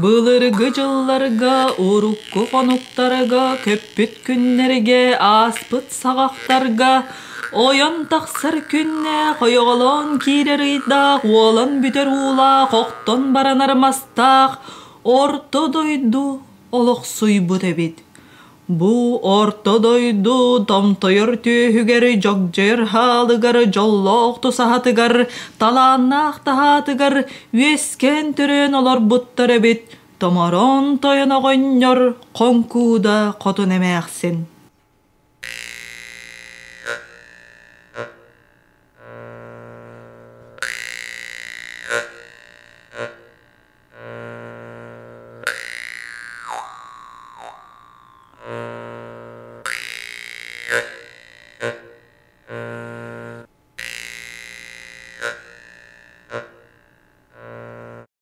Былыргы дьылларга, урукку хонуктарга, көппүт күннэргэ, ааспыт саҕахтарга ойон тахсар күннээх, ойоҕолоон киирэр ыйдаах, уолан бүтэр уулаах, охтон баранар мастаах орто дойду олохсуйбут эбит. Бу орто дойду томтойор түөһүгэр, дьогдьойор хаалыгар, дьоллоох тусаһатыгар, талааннаах таһаатыгар үөскээн-төрөөн олорбуттар эбит томороон тойон оҕонньор, хоҥкууда хотун эмээхсин.